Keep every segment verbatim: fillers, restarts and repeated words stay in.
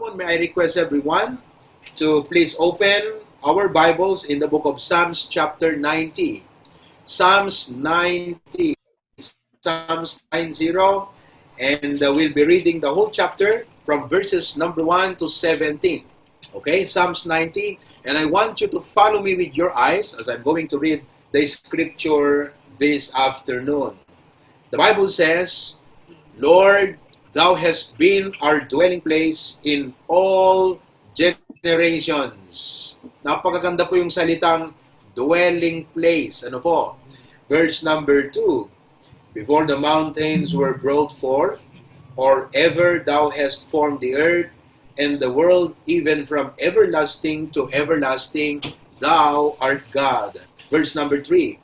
May I request everyone to please open our Bibles in the book of Psalms, chapter ninety. Psalms ninety. Psalms nine zero, and uh, we'll be reading the whole chapter from verses number one to seventeen. Okay, Psalms ninety, and I want you to follow me with your eyes as I'm going to read the scripture this afternoon. The Bible says, "Lord, thou hast been our dwelling place in all generations." Napakaganda po yung salitang dwelling place. Ano po? Verse number two, "Before the mountains were brought forth, or ever thou hast formed the earth and the world, even from everlasting to everlasting, thou art God." Verse number three,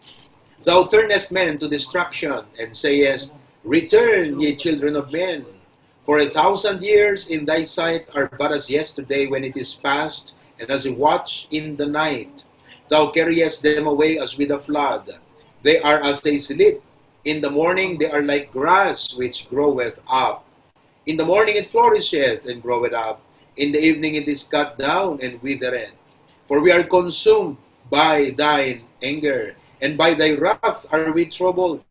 "Thou turnest men to destruction, and sayest, 'Return, ye children of men.' For a thousand years in thy sight are but as yesterday when it is past, and as a watch in the night. Thou carriest them away as with a flood. They are as a sleep. In the morning they are like grass which groweth up. In the morning it flourisheth and groweth up. In the evening it is cut down and withereth. For we are consumed by thine anger, and by thy wrath are we troubled.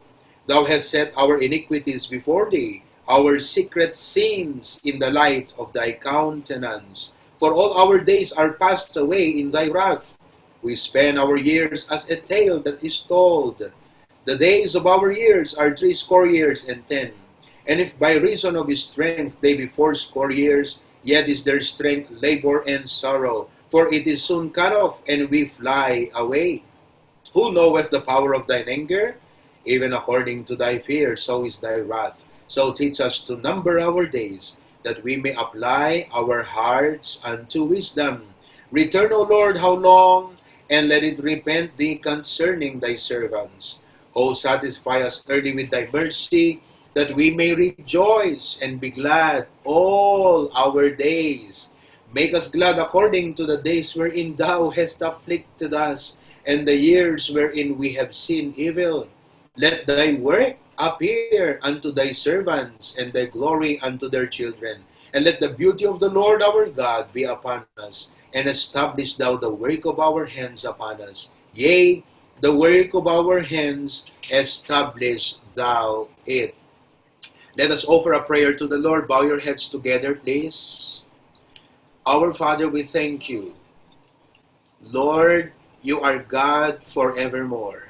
Thou hast set our iniquities before thee, our secret sins in the light of thy countenance. For all our days are passed away in thy wrath. We spend our years as a tale that is told. The days of our years are threescore years and ten. And if by reason of strength they be fourscore years, yet is their strength labor and sorrow, for it is soon cut off, and we fly away. Who knoweth the power of thine anger? Even according to thy fear, so is thy wrath. So teach us to number our days, that we may apply our hearts unto wisdom. Return, O Lord, how long? And let it repent thee concerning thy servants. O satisfy us early with thy mercy, that we may rejoice and be glad all our days. Make us glad according to the days wherein thou hast afflicted us, and the years wherein we have seen evil. Let thy work appear unto thy servants, and thy glory unto their children. And let the beauty of the Lord our God be upon us, and establish thou the work of our hands upon us. Yea, the work of our hands, establish thou it. Let us offer a prayer to the Lord. Bow your heads together, please. Our Father, we thank you. Lord, you are God forevermore.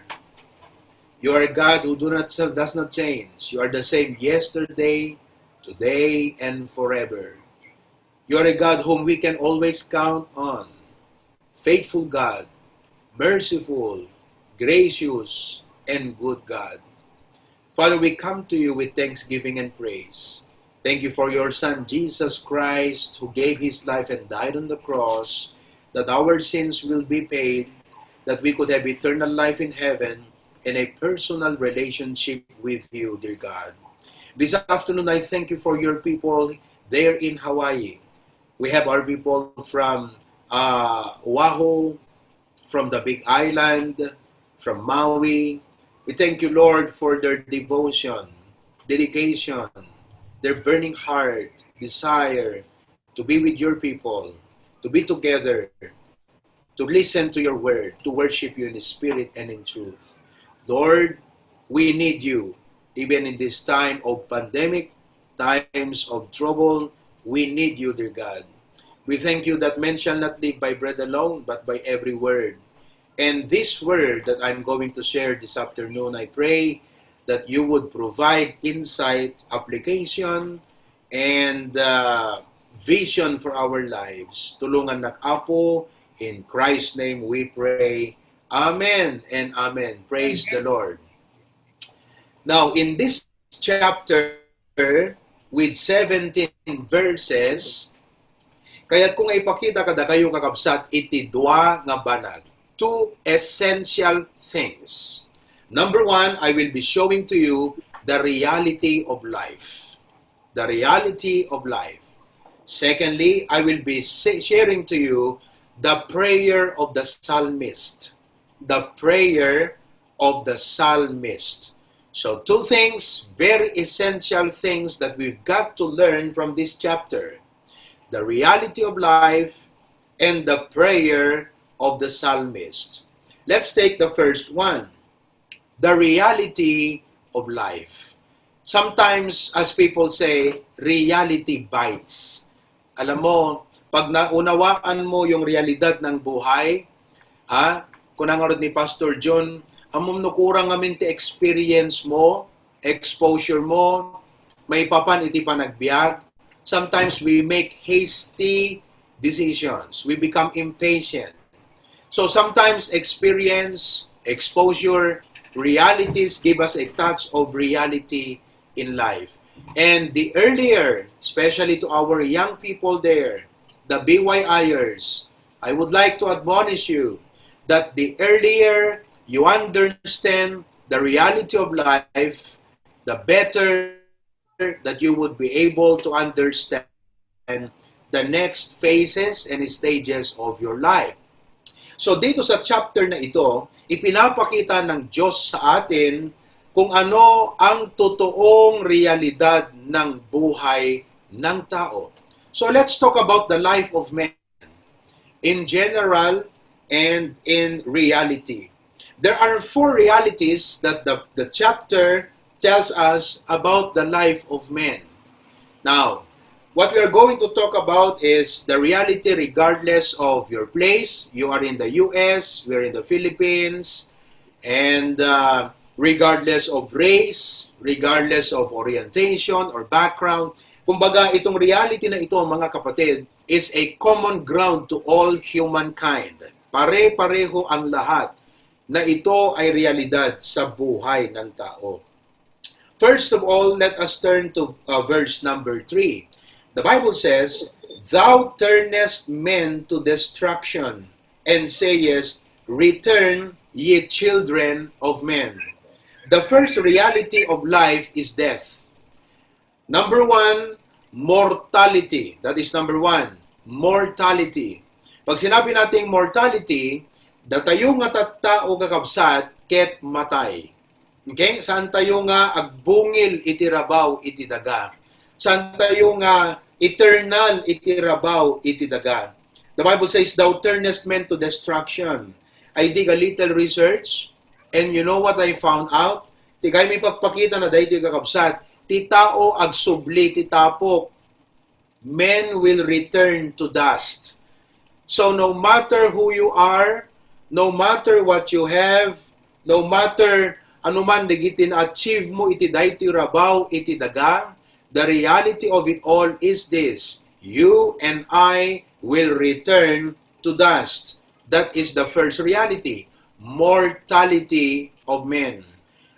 You are God who do not, does not change. You are the same yesterday, today, and forever. You are a God whom we can always count on. Faithful God, merciful, gracious, and good God. Father, we come to you with thanksgiving and praise. Thank you for your Son, Jesus Christ, who gave his life and died on the cross, that our sins will be paid, that we could have eternal life in heaven and a personal relationship with you, dear God. This afternoon, I thank you for your people there in Hawaii. We have our people from uh, Oahu, from the Big Island, from Maui. We thank you, Lord, for their devotion, dedication, their burning heart, desire to be with your people, to be together, to listen to your word, to worship you in spirit and in truth. Lord, we need you, even in this time of pandemic, times of trouble. We need you, dear God. We thank you that men shall not live by bread alone, but by every word. And this word that I'm going to share this afternoon, I pray that you would provide insight, application, and uh, vision for our lives. Tulungan nak, Apo. In Christ's name we pray. Amen and amen. Praise the Lord. Now, in this chapter with seventeen verses, kayat ko nga ipakita kadakayo, kakabsat, iti dua nga banag. Two essential things. Number one, I will be showing to you the reality of life. The reality of life. Secondly, I will be sa- sharing to you the prayer of the psalmist. The prayer of the psalmist. So, two things, very essential things that we've got to learn from this chapter. the reality of life, and the prayer of the psalmist. Let's take the first one, the reality of life. Sometimes, as people say, reality bites. Alam mo, pag naunawaan mo yung realidad ng buhay, ha, kunang arod ni Pastor John, amom no kurang ngamin ti experience mo, exposure mo, maipapan iti panagbiag, sometimes we make hasty decisions. We become impatient. So sometimes experience, exposure, realities give us a touch of reality in life. And the earlier, especially to our young people there, the B Y Iers, I would like to admonish you that the earlier you understand the reality of life, the better that you would be able to understand the next phases and stages of your life. So dito sa chapter na ito, ipinapakita ng Diyos sa atin kung ano ang totoong realidad ng buhay ng tao. So let's talk about the life of man in general and in reality. There are four realities that the, the chapter tells us about the life of man. Now, what we are going to talk about is the reality regardless of your place. You are in the U S, we're in the Philippines, and uh, regardless of race, regardless of orientation or background. Kumbaga, itong reality na ito, mga kapatid, is a common ground to all humankind. Pare-pareho ang lahat na ito ay realidad sa buhay ng tao. First of all, let us turn to uh, verse number three. The Bible says, "Thou turnest men to destruction, and sayest, 'Return, ye children of men.'" The first reality of life is death. Number one, mortality. That is number one, mortality. Pag sinabi nating mortality, datayo nga tattao, kakabsat, ket matay. Okay? Saan tayo nga agbungil iti rabaw iti daga? Saan tayo nga eternal iti rabaw iti daga? The Bible says, "Thou turnest men to destruction." I did a little research, and you know what I found out? Ti kaymi pagpakita na daytoy, kakabsat, ti tao agsubli ti tapok. Men will return to dust. So no matter who you are, no matter what you have, no matter anuman dagiti na-achieve mo iti daytoy rabaw iti daga, the reality of it all is this: you and I will return to dust. That is the first reality, mortality of men.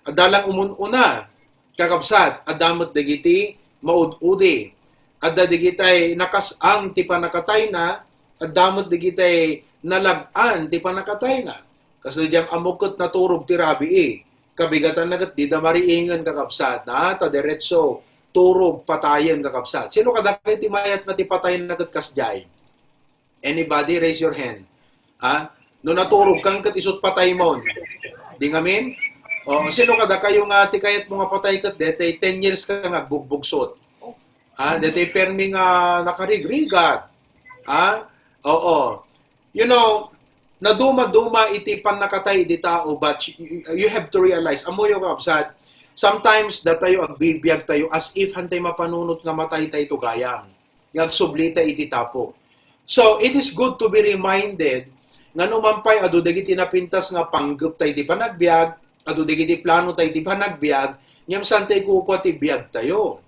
Adda lang umun-una, kakabsat, adda met dagiti maud-udi. Adda dagitay nakas-ang ti pannakatayna, adda met dagitay nalag-an ti pannakatayna. Kasla diay ammo ket naturog ti rabii. Kabigatanna ket dida mariingen, kakabsat, na ta diretso turog, patayen, kakabsat. Sino kadakayo ti mayat nga ti patayna ket kasdiay? Anybody, raise your hand. Ha? No naturog kan ket isut' patay mon. Di ngamin? O, sino kadakayo nga ti kayat mo nga patay ket detay ten years ka nga agbugbugsot? Ha? Detay permi nga nakarigrigat. Ha? Oo. You know, naduma-duma iti pannakatay iti tao, but you, you have to realize, ammoyo, kakabsat, sometimes datayo agbibiag tayo as if hantay mapanunot nga matay tayo gayam, nga agsublita iti tapok. So, it is good to be reminded nga no man pay adu dagiti napintas nga panggep tayo iti panagbiag, adu dagiti plano tayo iti panagbiag, ngem saan tayo kukua ti biag tayo.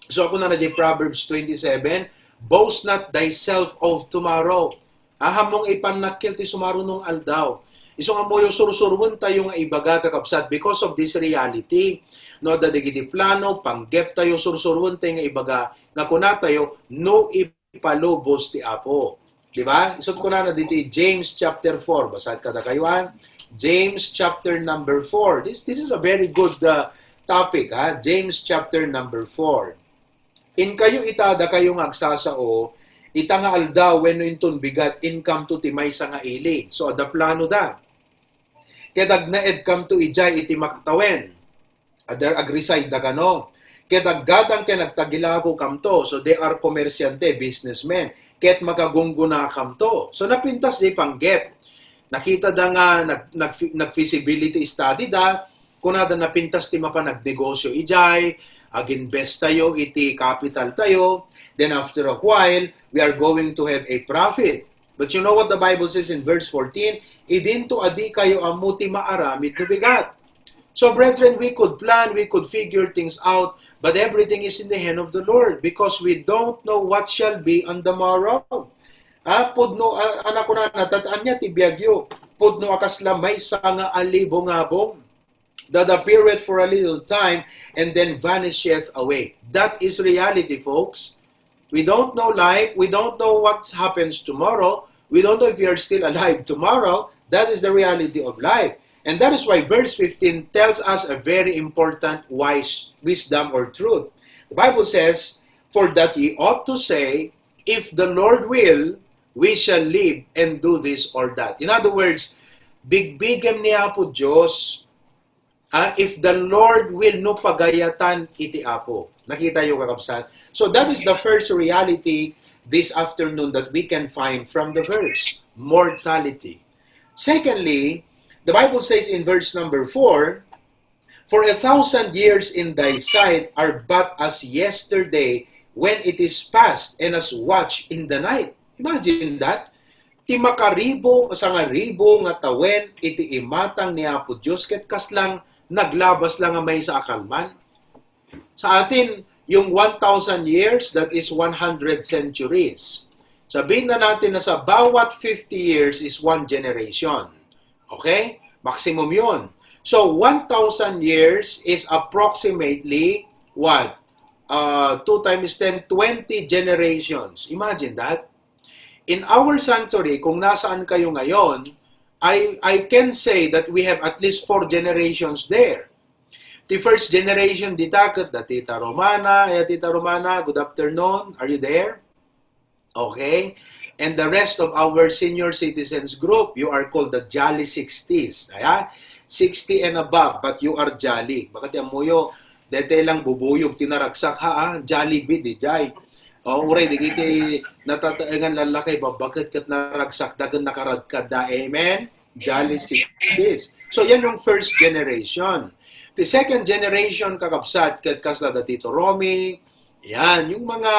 So, ako na na di Proverbs twenty-seven, "Boast not thyself of tomorrow." Ahammong ipannakkel ti sumaruno nga aldaw. Isu nga ammoyo, sursuroen tayo nga ibaga, kakabsat, because of this reality. No, adda dagiti plano, panggep tayo, sursuroen tayo nga ibaga, nga kuna tayo, no ipalubos ti Apo. Di ba? Isut' ko na diti James chapter four. Basaen kadakayo, ah. James chapter number four. This, this is a very good uh, topic, ha? James chapter number four. Inkayo ita, dakayo nga agsasao, ita nga aldaw wenno inton bigat, inkamto ti maysa nga ili. So, adda plano da. Ket agnaedkamto idiay iti makatawen. Adda ag-reside da kano. Ket aggatang ken agtagilagokamto. So they are komersyante, businessmen. Ket makagunggonakamto. So napintas diay panggep. Nakita da nga nag, nag, nag-feasibility study da, kunada napintas ti mapan agnegosyo idiay, aginvest tayo iti capital tayo, then after a while, we are going to have a profit. But you know what the Bible says in verse fourteen? Idinto a dikayo ammo ti maaramid no bigat. So, brethren, we could plan, we could figure things out, but everything is in the hand of the Lord because we don't know what shall be on the morrow. Ah, pudno, ah, anak ko na, natat-, ania ti biagyo? Pudno a kasla maysa nga alibongabong that appeareth for a little time and then vanisheth away. That is reality, folks. We don't know life. We don't know what happens tomorrow. We don't know if we are still alive tomorrow. That is the reality of life. And that is why verse fifteen tells us a very important wise wisdom or truth. The Bible says, "For that ye ought to say, if the Lord will, we shall live and do this or that." In other words, bigbigem ni Apo Dios, ah, if the Lord will, no pagayatan iti Apo. Nakita yo, kakabsat? So that is the first reality this afternoon that we can find from the verse, mortality. Secondly, the Bible says in verse number four, "For a thousand years in thy sight are but as yesterday when it is past, and as watch in the night." Imagine that. Ti makaribo, sangaribo nga tawen iti imatang ni Apo Dios ket kaslang naglabas la nga maysa a kalman. Sa atin, yung one thousand years, that is one hundred centuries. Sabihin na natin na sa bawat fifty years is one generation. Okay? Maximum yun. So, one thousand years is approximately what? Uh, two times ten, twenty generations. Imagine that. In our sanctuary, kung nasaan kayo ngayon, I, I can say that we have at least four generations there. The first generation dita ket da Tita Romana. Aya, Tita Romana, good afternoon. Are you there? Okay. And the rest of our senior citizens group, you are called the Jolly Sixties. Aya, sixty and above, but you are jolly. Baka ti ammoyo, dete lang bubuyog ti naragsak, ha, ah? Jollibee, di jay. O, uray, digiti natataengan lallaki, babbaket ket naragsak, dagen nakaradkad da. Amen? Jolly Sixties. So, yan yung first generation. The second generation, kakabsat, ket kasla da Tito Romy, yan, yung mga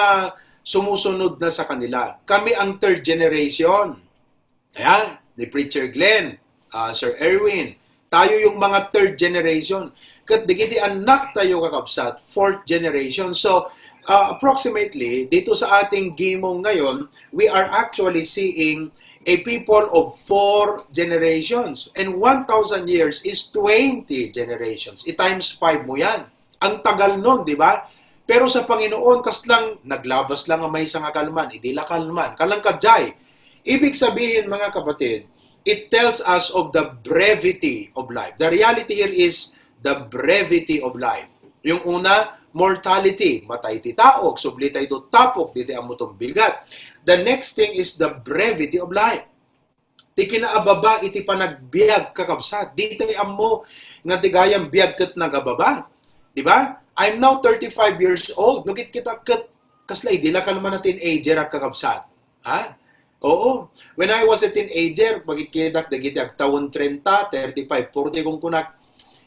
sumusunod na sa kanila. Kami ang third generation. Ayan, ni Preacher Glenn, ah, Sir Erwin. Tayo yung mga third generation. Ket digiti annak tayo, kakabsat, fourth generation. So, ah, approximately, dito sa ating gimong ngayon, we are actually seeing a people of four generations. And one thousand years is twenty generations. I-times five mo yan. Ang tagal nun, di ba? Pero sa Panginoon, kaslang naglabas lang nga maysa nga kalman, idi la kalman. Kalang kadjay. Ibig sabihin, mga kapatid, it tells us of the brevity of life. The reality here is the brevity of life. Yung una, mortality, matay ti tao, subli tayo tapok, di ti ammo tumbigat. The next thing is the brevity of life. Ti kinaababa iti panagbiag, kakabsat. Di tayo ammo nga ti gayam biag ket nagababa. Di ba? I'm now thirty-five years old. No, kit-, kita ket kasla idi la kalman a teenager a kakabsat. Ha? Oo. When I was a teenager, makitkitak dagiti agtawen trenta, thirty-five, forty, kung kunak,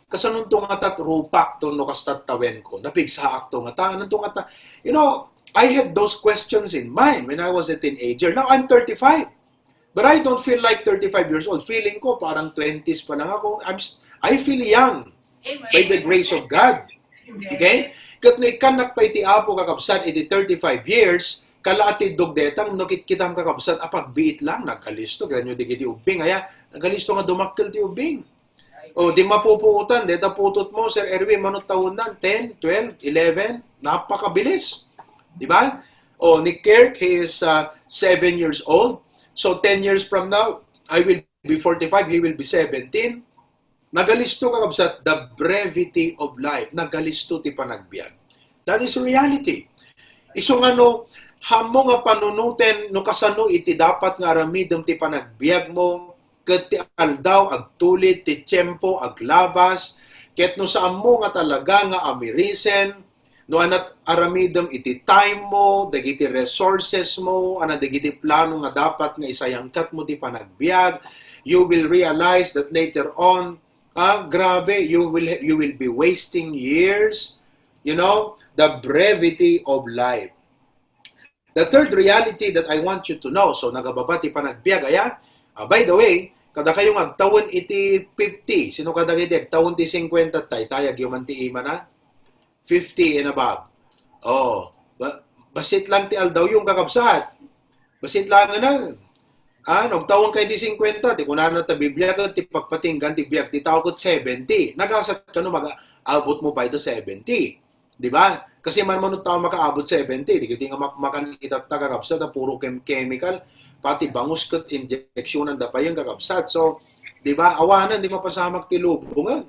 "Kasanonto nga tat rupak to no kastat tawenko? Napigsaak to nga ta, anonto nga ta?" You know, I had those questions in mind when I was a teenager. Now I'm thirty-five. But I don't feel like thirty-five years old. Feeling ko parang twenties pa lang ako. I'm s-, I feel young by the grace of God. Okay? Ket no ikkannak pay ti Apo, kakabsat, iti thirty-five years, kala ati dugdetang no kitkitam, kakabsat, a pagbiit lang, nagalisto. Kita nyo, digiti ubbing, aya, nagalisto nga dumakkel ti ubbing. O, di mapupuotan, deta putot mo, Sir Erwin, mano tawennan, ten, twelve, eleven, napakabilis. Di ba? O, ni Kirk, he is, uh, seven years old. So, ten years from now, I will be forty-five, he will be seventeen. Nagalisto, kakabsat, the brevity of life. Nagalisto ti panagbiag. That is reality. Isu nga no, ammo nga panunoten, no kasano iti dapat nga aramidem ti panagbiag mo, ket ti aldaw agtulid, ti tiempo aglabas, ket no saanmo nga talaga nga amirisen, No, anat aramidem iti time mo, dagiti resources mo, ana dagiti plano nga dapat nga isayangkatmo ti panagbiag, you will realize that later on, ah, grabe, you will, you will be wasting years, you know, the brevity of life. The third reality that I want you to know, so nagababa ti panagbiag, aya? Ah, by the way, kada kayo nga agtawen iti fifty, sino kadagiti agtawen ti fifty, taytayagyo man ti imana? Fifty and above. Oh, ba-, bassit lang ti aldaw yung kakabsat. Bassit lang na. Ah, no, agtawen kayo ti fifty, ti kunana ta Biblia, ket ti pagpatinggan ti biag ti tao ket seventy. Nagasat kano mag-abot mo pa iti seventy. Di ba? Kasi man, mano tao makaabot seventy, di kiti nga mak-, makan itatta, kakabsat, a puro chem-, chemical, pati bangus ket injeksyonan da pa yan, kakabsat. So, di ba? Awanan, di mapasamak ti lubongan.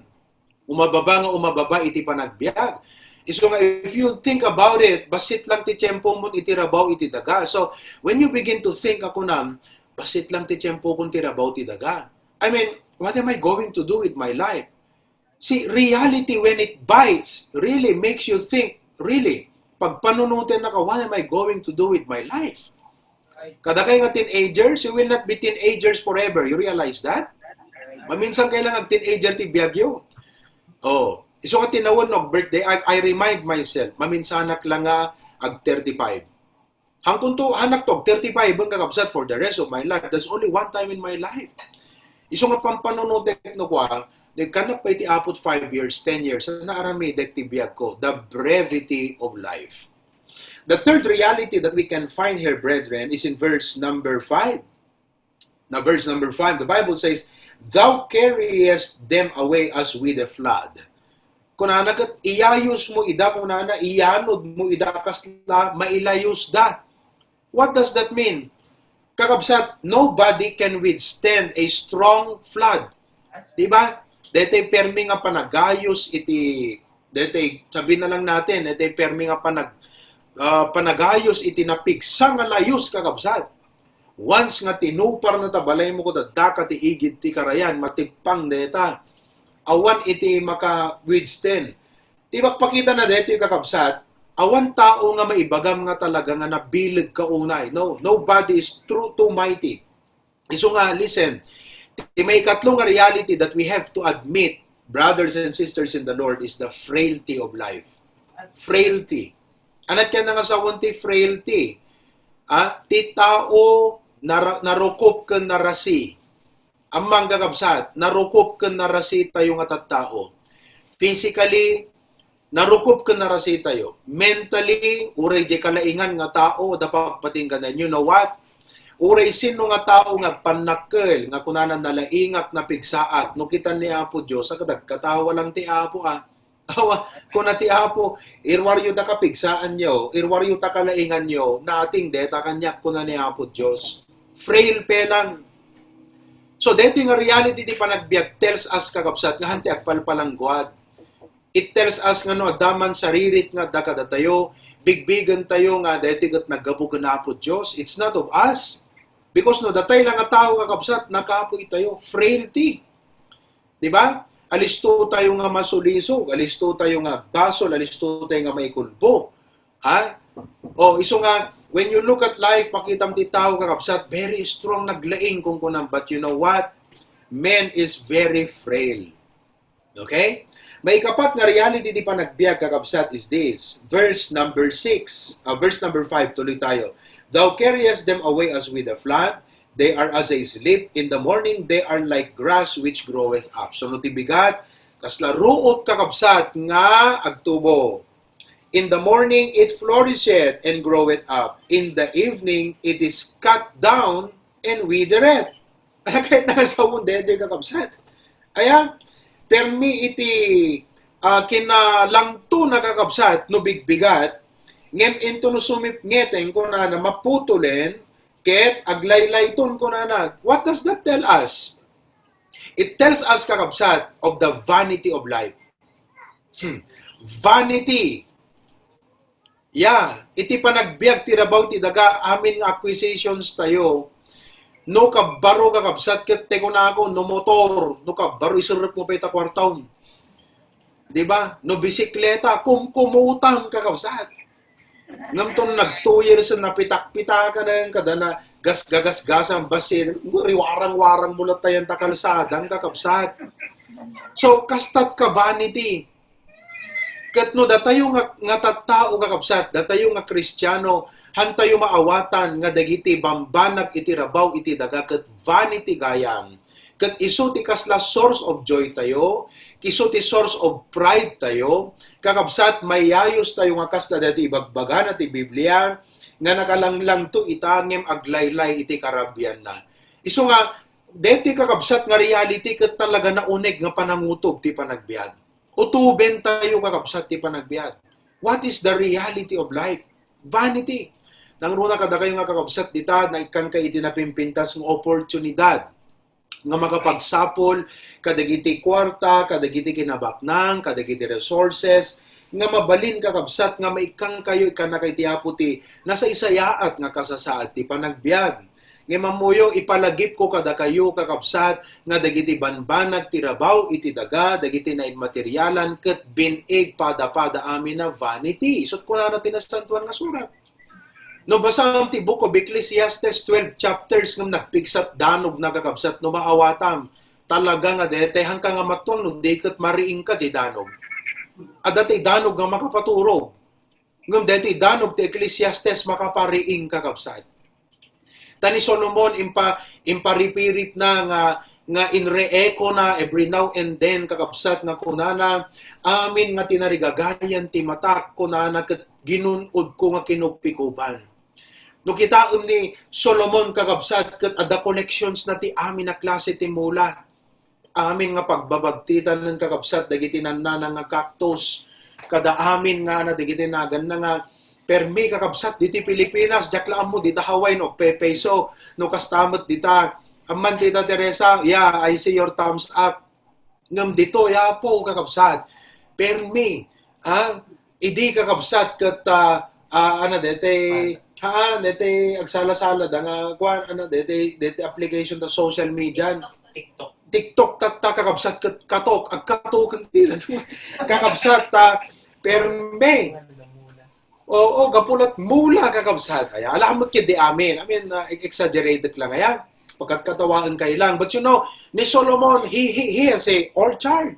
Umababa nga umababa iti panagbiag. Isu nga, if you think about it, bassit lang ti tiempo mo iti rabaw iti daga. So, when you begin to think, ako nam, bassit lang ti tiempo ko ti rabaw ti daga. I mean, what am I going to do with my life? See, reality, when it bites, really makes you think, really, pagpanunutan na ka, what am I going to do with my life? Kada kayo nga teenagers, you will not be teenagers forever. You realize that? Maminsan kayo lang nag-teenager ti biagyo. Oh, isu nga tinawen no birthday, I, I remind myself, maminsanak lang nga ag thirty-five. Hangkunto, hanak to, thirty-five ang kakabsat for the rest of my life. That's only one time in my life. Isu nga pampanunutek no kwa, nagkanak pa iti apot five years, ten years, na aramidek ti biag ko, the brevity of life. The third reality that we can find here, brethren, is in verse number five. Na verse number five, the Bible says, "Thou carriest them away as with a flood." Kunana ket, iyayos mo ida, kunana, iyanod mo ida, kasla mailayos da. What does that mean? Kakabsat, nobody can withstand a strong flood. Di ba? Daytoy permi nga panagayos iti, daytoy, sabi na lang natin, daytoy permi nga panag-, ah, panagayos iti napigsa nga layos, kakabsat. Once nga tinupar na ta balay mo, kudadaka ti igid ti karayan, matippang deta. Awan iti maka-withstand. Ti makpakita na daytoy, kakabsat, awan tao nga maibagam nga talaga nga nabileg ka unay. No, nobody is true, too mighty. Isu nga, listen, ti maikatlo nga reality that we have to admit, brothers and sisters in the Lord, is the frailty of life. Frailty. Anat ken nga sawen ti frailty? Ah, ti tao nara-, narukop ken narasi. Ammang, kakabsat, narukop ken narasi tayo nga tattao. Physically, narukop ken narasi tayo. Mentally, uray di kalaingan nga tao, da pagpatingganan. You know what? Uray sino nga tao nga agpannakkel, nga kunana nalaingak, napigsaak, no kitan ni Apo Dios, agkatawa lang ti Apo, ah. Awa, kuna ti Apo, "Iruaryo ta kapigsaanyo, iruaryo ta kalainganyo, nating deta kaniak," kuna ni Apo Dios. Frail pe lang. So, daytoy nga reality ti panagbiag tells us, kakabsat, nga han ti agpalpalangguad. It tells us nga no adda man saririt nga adda kadatayo, bigbigen tayo nga daytoy ket naggapu ken Apo Dios. It's not of us. Because no datay lang nga tao, kakabsat, nakapu itayo. Frailty. Di ba? Alisto tayo nga masulisog, alisto tayo nga basol, alisto tayo nga maikulbo. Ha? O, isu nga, when you look at life, pakitam ti tao, kakabsat, very strong, naglaing, kunkunam. But you know what? Man is very frail. Okay? Maikapat nga reality ti panagbiag, kakabsat, is this. Verse number six, ah, verse number five, tuloy tayo. "Thou carriest them away as with a flood, they are as a sleep. In the morning, they are like grass which groweth up." So, no ti bigat, kasla ruot, kakabsat, nga agtubo. "In the morning, it flourisheth and groweth up. In the evening, it is cut down and withereth." Ala, kahit na sa unde, di, kakabsat. Aya, permi iti, ah, kinalangto na, kakabsat, no bigbigat, ngem into no sumipngeten, kunana, maputolen, ket aglaylayton, kunana. What does that tell us? It tells us, kakabsat, of the vanity of life. Hmm. Vanity. Ya, iti panagbiag ti rabaw ti daga, amin nga acquisitions tayo, no kabbaro, kakabsat, ket ti kunako, no motor, no kabbaro, iserrek mo pay ta kuartaom. Di ba? No bisikleta, kumkumutam, kakabsat. Ngem ton nag two years, napitak-pitakan, kada na gas-, gagasgasan, basi, riwarang-warang mo latta yan ta kalsadang, kakabsat. So, kastat ka vanity. Ket no datayo nga, nga tattao, kakabsat, datayo nga Kristiano, hantayo maawatan nga dagiti bambanag iti rabaw iti daga ket vanity gayam. Ket isu ti kasla source of joy tayo, isu ti source of pride tayo, kakabsat, mayayos tayo nga kasla daytoy ibagbagana ti Biblia, nga nakalanglangto ita ngem aglaylay iti karabianna. Isu nga, daytoy kakabsat nga reality ket talaga nauneg nga panangutob ti panagbiag. Utoben tayo, kakabsat, ti panagbiag. What is the reality of life? Vanity. Nangruna kadakayo nga kakabsat dita, naikkan kay iti napimpintas nga oportunidad nga makapagsapul kadagiti kuarta, kadagiti kinabaknang, kadagiti resources, nga mabalin, kakabsat, nga maikkan kayo, ikkanna kay ti Apo ti nasaysayaat nga kasasaad ti panagbiag. Ngem ammoyo, ipalagipko kadakayo, kakabsat, nga dagiti banbanag ti rabaw iti daga, dagiti nainmaterialan, ket bin-ig padapada amin a vanity. Isut' kunana ti Nasantoan nga Surat. No basam ti Book of Ecclesiastes, twelve chapters ngem nagpigsat danogna, kakabsat, no maawatam. Talaga nga daytay, haanka nga matuang no di ket mariingka ti danog. Adda ti danog nga makapaturog. Ngem daytoy danog ti Ecclesiastes makapariing, kakabsat. Ta ni Solomon, impa-, imparipiripna nga, nga inre-echo na every now and then, kakabsat, nga kunana, "Amin nga tinarigagayan ti matak," kunana, "ket ginun-odko nga kinupikoban." No kitaem ni Solomon, kakabsat, ket adda collections na ti amin a klase ti mula. Amin nga pagbabagtitan, kakabsat, dagiti nannanang nga cactus. Kada amin nga, ano, dagiti naganna nga permi, kakabsat, diti Pilipinas, diak la ammo dita Hawaii, no, pe-, peso, no, kasta met dita, amman, Tita Teresa, yeah, I see your thumbs up. Ngem ditoy, Apo, kakabsat, permi, ha? Idi, kakabsat, ket, ah, ah, ano, dete, ha, dete, agsala-sala da nga, kuan, ano, dete, dete application ta social media. TikTok. TikTok, tatta, kakabsat, ket katok, agkatok, ang tila, kakabsat, ta, permi. Oo, gapu lat mula, kakabsat. Ay, ala met ketdi amin. I mean, uh, exaggerated lang, aya. Pagkatkatawaen kay lang. But you know, ni Solomon, he, he, he has a orchard.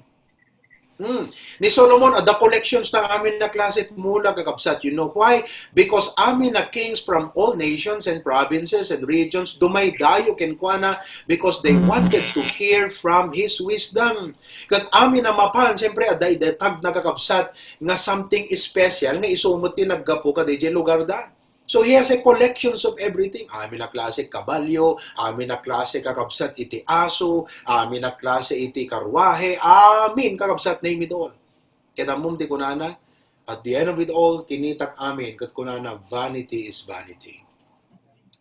Hmm. Ni Solomon, adda collections na amin a klase ti mula, kakabsat. You know why? Because amin a kings from all nations and provinces and regions, dumaydayo kenkuana because they wanted to hear from his wisdom. Ket amin a mapan, siyempre, adda idatag na, kakabsat, nga something special nga isu met ti naggapu kadiay lugar da. So he has a collections of everything. Amin a klase kabalyo, amin a klase, kakabsat, iti aso, amin a klase iti karwahe, amin, kakabsat, name it all. Ket ammom ti kunana, at the end of it all, kinitak amin, ket kunana, "Vanity is vanity."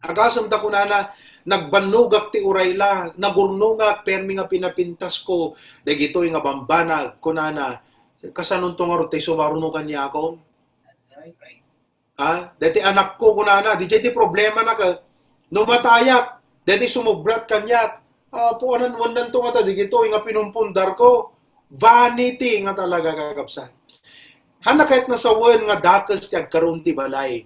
Agasem ta kunana, "Nagbannogak ti uray la, nagurnongak, permi nga pinapintasko dagitoy nga bambanag," kunana, "Kasanonto ngarud tay sumaruno kaniakon?" Ha? Deti anakko, kunana, diay ti problemana ka, no matayak, deti sumubrat kaniak, "Apo, anan, wannanto ngata digitoy nga pinumpundarko?" Vanity nga talaga, kakabsat. Haanna kayat nasawen nga dakes ti agkaroon ti balay.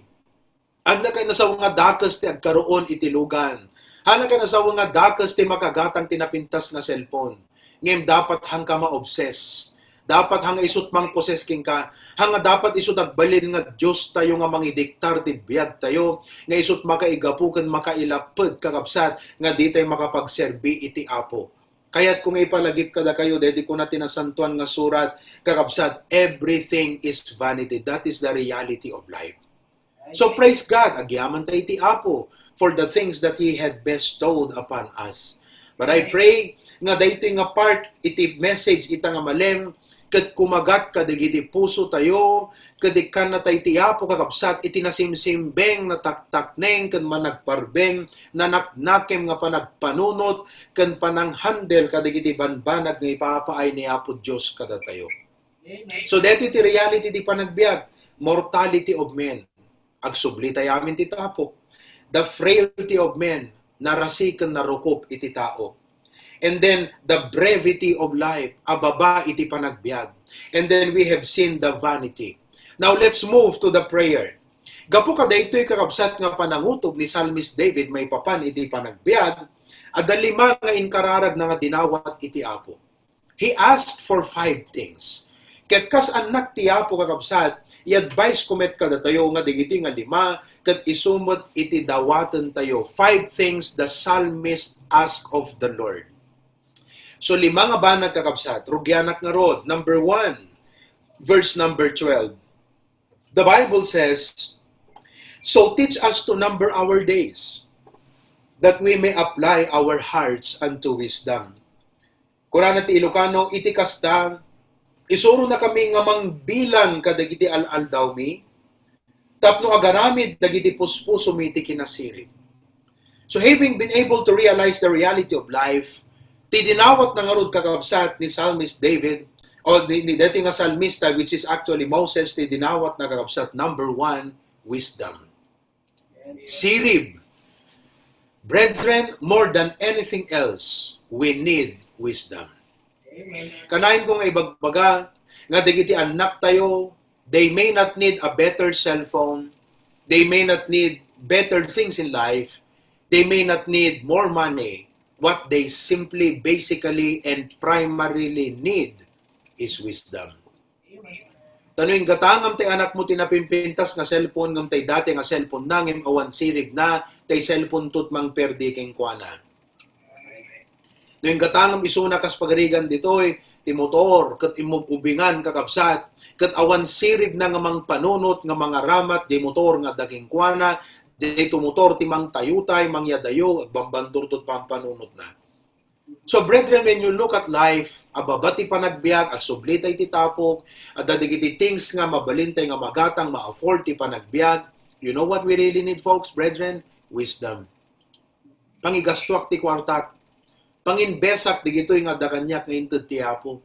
Haanna kayat nasawen nga dakes ti agkaroon iti lugan. Haanna kayat nasawen nga dakes ti makagatang ti napintas nga cellphone. Ngem dapat haanka ma-obsess. Dapat haanga isut' mangposes kenka. Haanga dapat isut' agbalin nga Dios tayo nga mangidiktar ti biag tayo. Nga isut' makaigapu ken makailapped, kakabsat, nga ditay makapagserbi iti Apo. Kayatko nga ipalagip kadakayo, daydi kuna ti Nasantoan nga Surat, kakabsat, "Everything is vanity." That is the reality of life. So praise God, agyamanta iti Apo for the things that He had bestowed upon us. But I pray nga daytoy nga part iti message ita nga malem, ket kumagat kadagiti puso tayo, ket ikkanna tay ti Apo, kakabsat, iti nasimsimbeng, nataktakneng, ken managparbeng, nanaknakem nga panagpanunot, ken pananghandel kadagiti banbanag nga ipapaay ni Apo Dios kadatayo. So, daytoy ti reality ti panagbiag, mortality of men. Agsubli tayo amin ti tapok. The frailty of men, narasi ken narukop iti tao. And then, the brevity of life, ababa iti panagbiag. And then we have seen the vanity. Now, let's move to the prayer. Gapu kadaytoy, kakabsat, nga panangutob ni Psalmist David maipapan iti panagbiag, adda lima nga inkararagna nga dinawat iti Apo. He asked for five things. Ket kas annak ti Apo, kakabsat, i-advise ko met kadatayo nga dagitoy nga lima ket isu met iti dawatentayo. Five things the psalmist asked of the Lord. So, lima nga banag, kakabsat, rugianak ngarud. Number one, verse number twelve. The Bible says, "So teach us to number our days, that we may apply our hearts unto wisdom." Kunana ti Ilocano, iti kasta, isuronakami nga mangbilang kadagiti al-aldawmi, tapno agaramid dagiti puspusomi iti kinasirib. So, having been able to realize the reality of life, ti dinawatna ngarud, kakabsat, ni Psalmist David, o ni, ni daytoy nga salmista, which is actually Moses, ti dinawatna, kakabsat, number one, wisdom. Sirib. Brethren, more than anything else, we need wisdom. Kanayon ko nga ibagbaga nga dagiti annaktayo, they may not need a better cellphone, they may not need better things in life, they may not need more money. What they simply, basically, and primarily need is wisdom. Ta no inggatangam tay anakmo ti napimpintas nga cellphone ngem tay dati nga cellphone na ngem awan sirib na, tay cellphone tot mangperdi kenkuana. No inggatangam isuna kas pagarigan ditoy, ti motor, ket immub-ubingan, kakabsat, ket awan sirib na nga mangpanunot nga mangaramat di motor nga adda kenkuana, daytoy motor ti mangtayutay, mangyadayo, agbambandor tot pampanunotna. So, brethren, when you look at life, ababa ti panagbiag, agsubli tay ti tapok, adda dagiti things nga mabalin tay nga magatang, ma-afford ti panagbiag. You know what we really need, folks, brethren? Wisdom. Pangigastuak ti kuartak. Panginbesak digitoy nga adda kaniak nga inted ti Apo.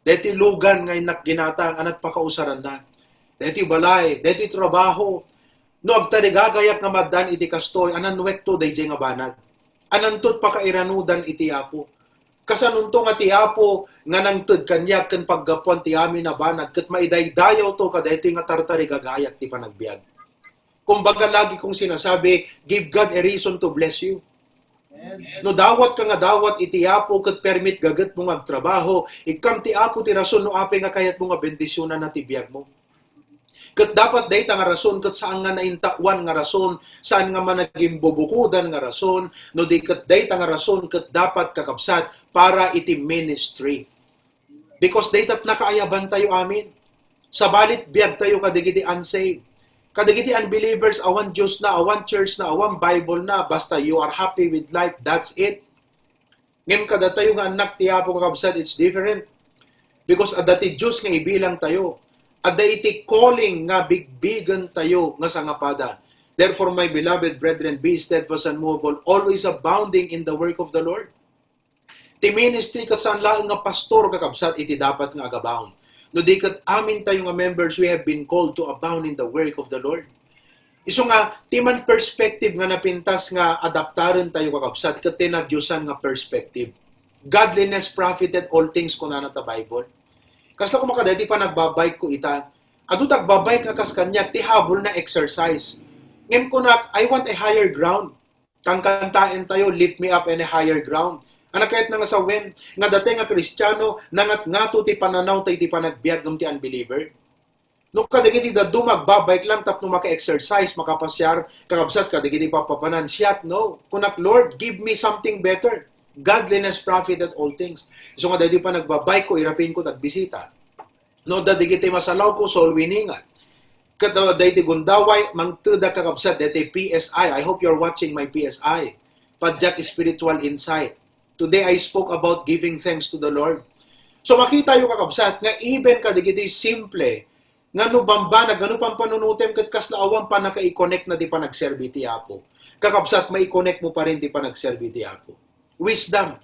Deti lugan nga innak ginatang, anak pakausaranna. Deti balay, deti trabaho. No agtarigagayak nga madan iti kastoy, ananwekto daydiay nga banag. Anantot pakairanudan iti Apo. Kasanonto nga ti Apo nga nangted kaniak ken paggapuan ti amin a banag ket maidaydayawto kadaytoy nga tartarigagayak ti panagbiag. Kumbaga, lagi kong sinasabi, give God a reason to bless you. No dawat ka nga dawat iti Apo ket permit gagetmo nga agtrabaho, ikkam ti Apo ti rason no apay nga kayatmo nga bendisionanna ti biagmo. Ket dapat dayta nga rason ket saan nga naintaoan nga rason, saan nga managimbubukodan nga rason, no di ket dayta nga rason ket dapat, kakabsat, para iti ministry. Because dayta ti nakaayabantayo amin. Sabali, biagtayo kadagiti unsaved. Kadagiti unbelievers, awan Diosna, awan churchna, awan Biblena, basta you are happy with life, that's it. Ngem kadatayo nga annak ti Apo, kakabsat, it's different. Because adda ti Dios nga ibilangtayo. Adda iti calling nga bigbigentayo nga sangapada. Therefore, my beloved brethren, be steadfast, unmovable, always abounding in the work of the Lord. Ti ministry ket saan laeng nga pastor, kakabsat, iti dapat nga agabound. No di ket amintayo nga members, we have been called to abound in the work of the Lord. Isu nga, ti man perspective nga napintas nga adaptarentayo, kakabsat, ket ti nadiosan nga perspective. "Godliness profiteth all things," kunana ta Bible. Kasta koma kadaydi panagbabike ko ita. Adu ti agbabike nga kas kaniak, ti habol na exercise. Ngem kunak, "I want a higher ground." Kankantaentayo, "Lift me up in a higher ground." Anakayat na nga sawen, nga datay nga Kristiano, nangatngato ti pananaw tay ti panagbiag ngem ti unbeliever. No kadagiti dadduma agbabike lang tapno maka-exercise, makapasiar, kakabsat kadagiti papapanan, siak, no? Kunak, "Lord, give me something better." Godliness profiteth all things. Isu nga daydi panagbabike ko, irapin ko, tagbisita. No, dagiti masalaw ko, soul winning. Ket, uh, daydi gundaway, mangtedda, kakabsat, daydi P S I. I hope you're watching my P S I. Padiak Spiritual Insight. Today, I spoke about giving thanks to the Lord. So, makitayo, kakabsat, nga even kadagiti simple, nga no bambanag, nga no pampanunutem, ket kasla awan pannaka-i-connect na ti panagserbi ti Apo. Kakabsat, mai-connect mo pa rin ti panagserbi ti Apo. Wisdom.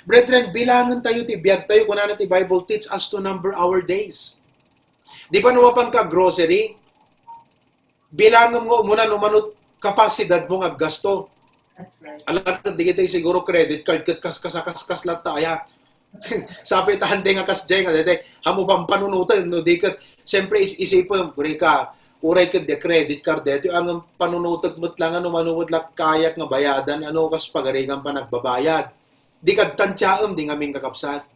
Brethren, bilangentayo ti biagtayo, kunana ti Bible, "Teach us to number our days." Di ba no mapan ka grocery, bilangem nga umuna no mano kapasidadmo nga aggasto. Ala, ket dagiti siguro credit card ket kas, kas, kas, kas latta aya. Sapay ta, andi nga kasdiay nga daytoy. Ammo pampanunoten, no, di ket, siyempre, is-, isipem, Rika, uray ket di credit card daytoy, ang panunotek met lang, ano, mano met lang kayak nga bayadan, ano, kas pagarigan panagbabayad. Di kadtan tiaem, di ngamin kakabsat.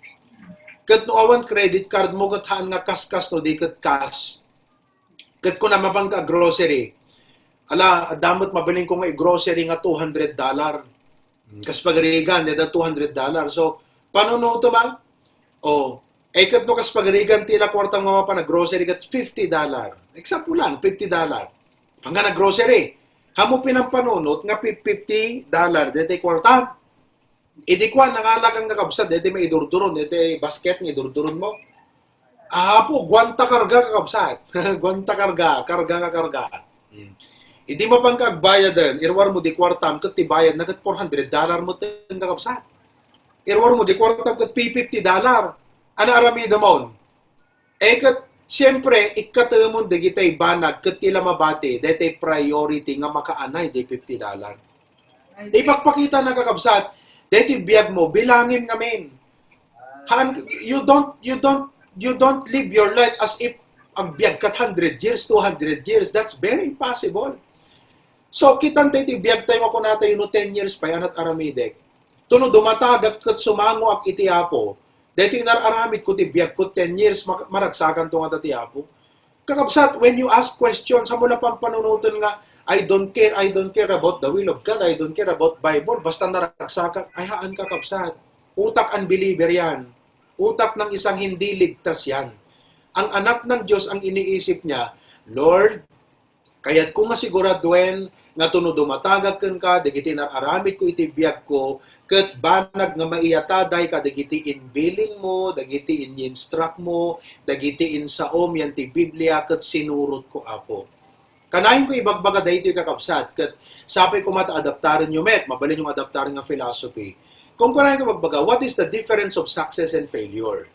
Ket no awan credit card mo, ket haan nga kas, kas, no, di ket kas. Ket kuna mapanka grocery. Ala, adda met mabalinko nga i-grocery nga two hundred dollar. Kas pagarigan, dayta two hundred dollar. So, panunotem a? O, ay ket no kas pagarigan ti la kuarta nga mapan a grocery ket fifty dollar. Example lang, fifty dollar. Hanggang na grocery. Ammo pinampanunot nga fifty dollar, dayta kuarta. Idi kua, nangalakan nga kabsat, dayta maidurduron, dayta basket nga idurduron mo. Apo, guanta karga, kakabsat. Guanta karga, karga nga karga. Hmm. Idi mapanka agbayaden, iruar mo di kuartam, ket ti bayad na ket four hundred dollar mo ten, kakabsat. Iruar mo di kuartam, ket fifty dollar. Ano aramidem on? Eh, ket, siyempre, ikkatemon dagitay banag, ket ti la mabati, daytay priority nga makaanay, di fifty dollar. Ipakpakita na, kakabsat, daytay biag mo, bilangim ngamin. Han, you don't, you don't, you don't live your life as if agbiag kat hundred years, two hundred years. That's very impossible. So, kitan tayo ti biag tayo, makuna tayo, no, ten years pay, anat aramidek. Tuno dumatagak ket sumangoak iti Apo. Daytoy inar-aramid ko ti biag ko, ten years, mag-, maragsakan to nga ti Apo. Kakabsat, when you ask questions, amo la pampanunoten nga, "I don't care, I don't care about the will of God, I don't care about Bible, basta naragsakan," ay haan, kakabsat. Utak unbeliever yan. Utak ng isang hindi ligtas yan. Ang anak ng Diyos, ang iniisip niya, "Lord, kayatko nga siguraduen nga tuno dumatagak kenka, dagiti nar-aramid ko iti biag ko, ket banag nga maiyataday ka dagiti inbilin mo, dagiti inyinstrak mo, dagiti insaom yan ti Biblia, ket sinurot ko, Apo." Kanayon ko ibagbaga daytoy, kakabsat, ket sapay koma ta adaptaren yo met, mabalin yung adaptaren nga philosophy. Kung kanayon ko ibagbaga, what is the difference of success and failure?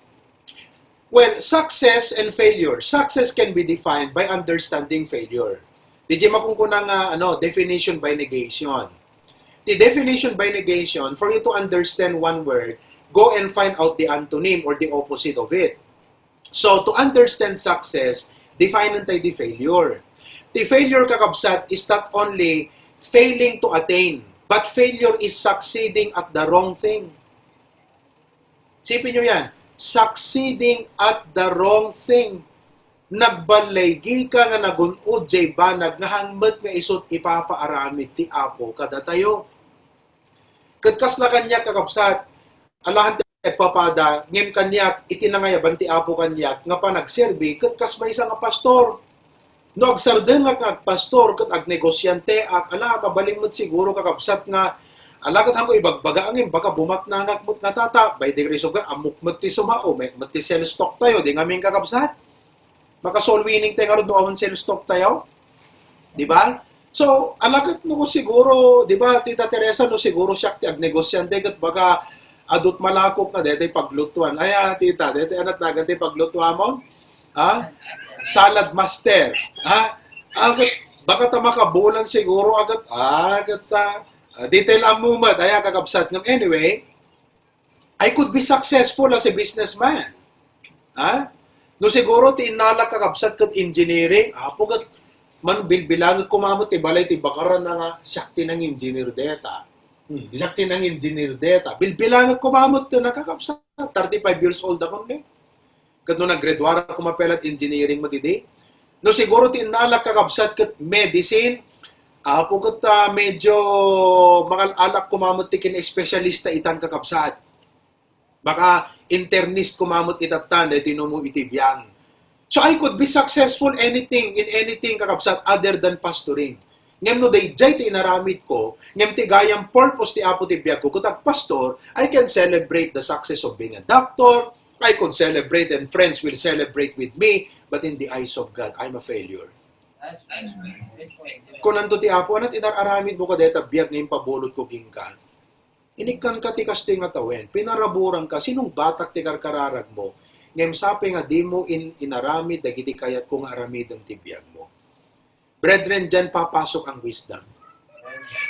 Well, success and failure. Success can be defined by understanding failure. Di jay makunkuna nga, ano, definition by negation. The definition by negation, for you to understand one word, go and find out the antonym or the opposite of it. So, to understand success, define tayo di failure. The failure, kakabsat, is not only failing to attain, but failure is succeeding at the wrong thing. Sipin nyo yan, succeeding at the wrong thing. Nagbalay gika nga nagun-od jay banag nga hangmet nga isut ipapaaramid ti Apo kadatayo. Ket kasla kaniak, kakabsat, alahan ti agpapada, ngem kaniak, iti nangayaban ti Apo kaniak nga panagserbi, ket kas maysa nga pastor. No agsardengak nga agpastor ket agnegosianteak, ala, mabalin met siguro, kakabsat, nga, ala, ket haanko ibagbaga, ngem baka bumaknangak met nga tata, by the grace of God, ammok met ti sumao, met, met ti sales talk tayo, di ngamin, kakabsat. Maka-soul winning tayo ngarud no awan sales talk tayo. Di ba? So, ala ket no siguro, di ba, Tita Teresa, no siguro siak ti agnegosiante, ket baka adut malakok nga daytay paglutuan. Ay, ah, tita, daytay anat nagan ti paglutuan mo? Ha? Salad master. Ha? Ah, ket baka ta makabulan siguro, agat, ah, ket, ah, ah, detail ang mumat. Ay, ah, kakabsat. Ngem anyway, I could be successful as a businessman. Ha? No siguro ti innalak, kakabsat, ket engineering, Apo, ket man bilbilangek koma met ti balay ti bakaran nga siak ti nang-engineer deta. Hmm, siak ti nang-engineer deta. Bilbilangek koma met ken, kakabsat, thirty-five years old akon, eh. Ket no naggraduara koma pay la't engineering met idi. No siguro ti innalak, kakabsat, ket medicine, Apo, ket, ah, medyo mangal-alak koma met ti kin-espesyalista itan, kakabsat. Baka internist koma met itatan, daytoy no mo iti biang. So I could be successful anything, in anything, kakabsat, other than pastoring. Ngem no daydiay ti inaramid ko, ngem ti gayam purpose ti Apo ti biag ko, ket agpastor, I can celebrate the success of being a doctor, I could celebrate and friends will celebrate with me, but in the eyes of God, I'm a failure. Kunanto ti Apo, "Anat inar-aramid mo kadayta biag nga impabulod ko kenka? Inikkanka ti kastoy nga tawen, pinaraburanka, sinungbatak ti karkararag mo, ngem sapay nga dimo in-, inaramid dagiti kayatko nga aramiden ti biag mo." Brethren, diyan papasok ang wisdom.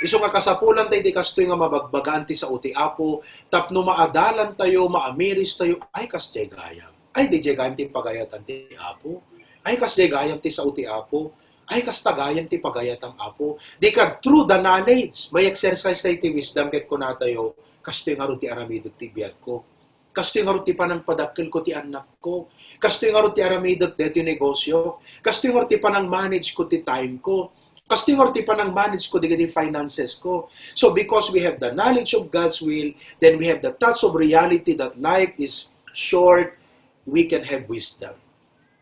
Isu nga kasapulan tayo, di kastoy nga mabagbagaan ti sao ti Apo, tapno maadalan tayo, maamiris tayo, ay, kasdiay gayam. Ay, di gayam ti pagayatan ti Apo. Ay, kasdiay gayam ti sao ti Apo. Ay, kasta gayam ti pagayatam, Apo. Di ka, through the knowledge, may exercise tayo ti wisdom, ket kuna tayo, kastoy ngarud ti aramidek ti biag ko. Kastoy ngarud ti panangpadakkel ko ti annak ko. Kastoy ngarud ti aramidek deti negosyo. Kastoy ngarud ti panang-manage ko ti time ko. Kastoy ngarud ti panang-manage ko dagiti finances ko. So because we have the knowledge of God's will, then we have the touch of reality that life is short, we can have wisdom.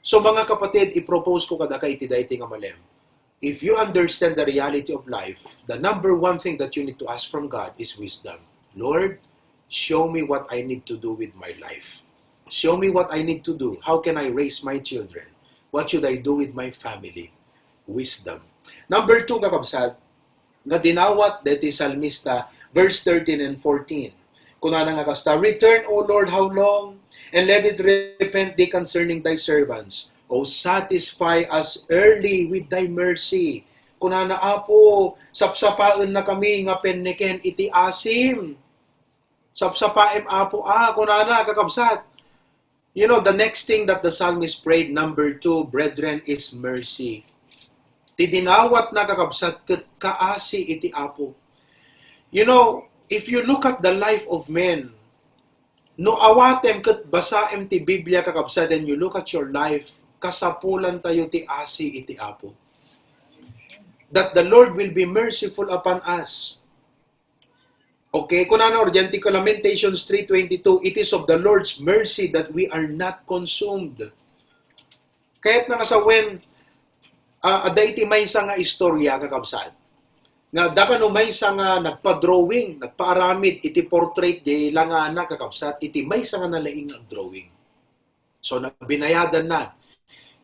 So mga kapatid, i-propose ko kadaka iti daytoy nga malem. If you understand the reality of life, the number one thing that you need to ask from God is wisdom. Lord, show me what I need to do with my life. Show me what I need to do. How can I raise my children? What should I do with my family? Wisdom. Number two, kakabsat, nga dinawat deti salmista, verse thirteen and fourteen. Kunana nga kasta, "Return, O Lord, how long? And let it repent thee concerning thy servants. O satisfy us early with thy mercy." Kunana, "Apo, sapsapaenna kami nga penneken iti asim. Sapsapaem, Apo, a," kunana, kakabsat. You know, the next thing that the psalmist prayed, number two, brethren, is mercy. Ti dinawatna, kakabsat, ket kaasi iti Apo. You know, if you look at the life of men, no awatem ket basaem ti Biblia, kakabsat, and you look at your life, kasapulan tayo ti asi iti Apo. That the Lord will be merciful upon us. Okay, kunana, or diyan ti Lamentations three twenty-two, "It is of the Lord's mercy that we are not consumed." Kayatna nga sawen, ah, adda iti maysa nga istorya, kakabsat, nga adda kano maysa nga nagpa-drawing, nagpaaramid iti portrait di langana, kakabsat, iti maysa nga nalaing nga agdrawing. So, nabinayadanna.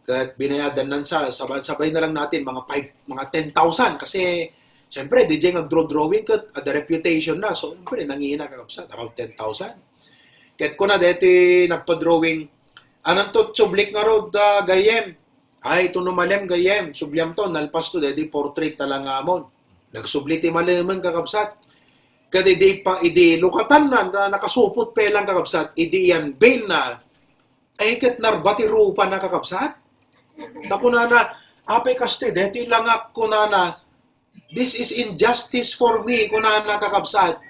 Ket binayadannan sa, sabay, sabay na lang natin, mga five, mga ten thousand. Kasi, siyempre, di jay nga agdraw-drawing ket adda reputation na. So, siyempre, nangina, kakabsat, around ten thousand. Ket kuna deti nagpa-drawing, "Ananto ti sublik ngarud, ah, gayyem?" "Ay, ito no malem, gayyem. Subliam to, nalpas to, deti portrait talangamon." Nagsubli ti malemen, kakabsat. Ket idi pa, idi lukatanna, na, nakasupot pa lang, kakabsat. Idi yan, bail na, ay, ket narba ti rupana, kakabsat. Ta kunana, "Apay kastoy, deti langak," kunana, "this is injustice for me," kunana, kakabsat.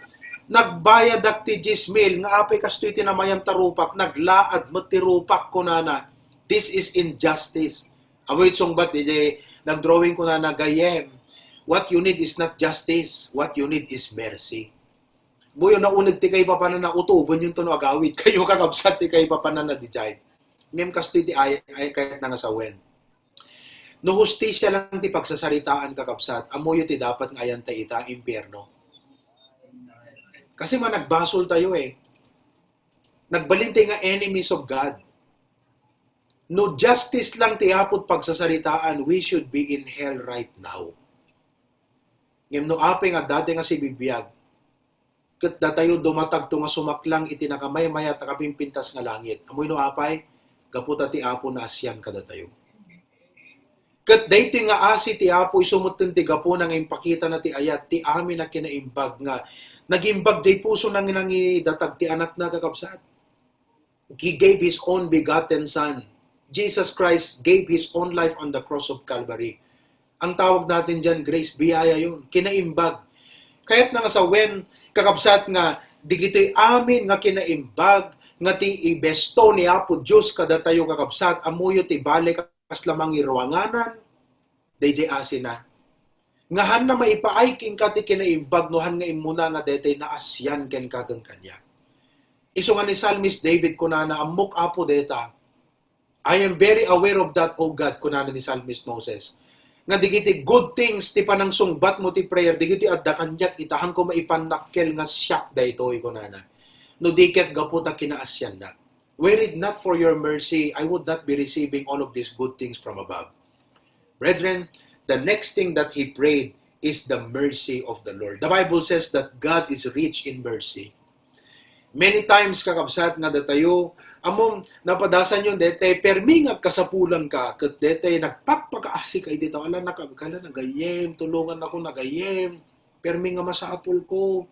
"Nagbayadak ti dies mil, nga apay kastoy ti namayam ta rupak, naglaad met ti rupak," kunana. "This is injustice." Amoy sungbat, di, di, nagdrawing, kunana, "Gayyem, what you need is not justice. What you need is mercy." Buyo, nauneg ti kaipapanana, utoben yun to no agawid kayo, kakabsat, ti kaipapanana, di jay. Ngem kastoy ti ay, ay, kayatna nga sawen. No hustisya lang ti pagsasaritaan, kakabsat, ammoyo ti dapat nga ayanta ita, impierno. Kasi managbasol tayo eh. Nagbalin tayo nga enemies of God. No justice lang ti Apo ti pagsasaritaan, we should be in hell right now. Ngem no apay nga adda tay nga sibibiag, ket datayo dumatagto nga sumaklang iti nakamaymayat a kapimpintas nga langit. Ammoy no apay? Gapu ta ti Apo naasian kadatayo. Ket daytoy nga asi ti Apo, isu metten ti gapuna nga impakitana ti ayat ti amin a kinaimbag nga nagimbag jay pusona nga nangidatag ti Anakna, kakabsat. He gave His own begotten Son. Jesus Christ gave His own life on the cross of Calvary. Ang tawag natin diyan, grace, biyaya yun. Kinaimbag. Kayatna nga sawen, kakabsat, nga digitoy amin nga kinaimbag nga ti ibesto ni Apo Dios kadatayo, kakabsat, ammoyo ti bale kasla mangiruanganan, dayjay asina. Nga hanna maipaay kenka ti kinaimbag no han nga immuna nga daytay naasian kenka ken kaniak. Isu nga ni Psalmist David kunana, "Ammok, Apo, dayta. I am very aware of that, O God," kunana ni Psalmist Moses. Nga digiti good things ti panangsungbatmo ti prayer, digiti adda kaniak ita, hanko maipannakkel nga siak daytoy, kunana. No di ket gapu ta kinaasiannak. Were it not for your mercy, I would not be receiving all of these good things from above. Brethren, the next thing that he prayed is the mercy of the Lord. The Bible says that God is rich in mercy. Many times, kakabsat, nga datayo, ammom, napadasan yon, daytay permi nga agkasapulanka, ket daytay nagpakpakaasika iti tao, "Ala, nakabkala, nagayem, tulongan ako, nagayem." Permi nga masapul ko.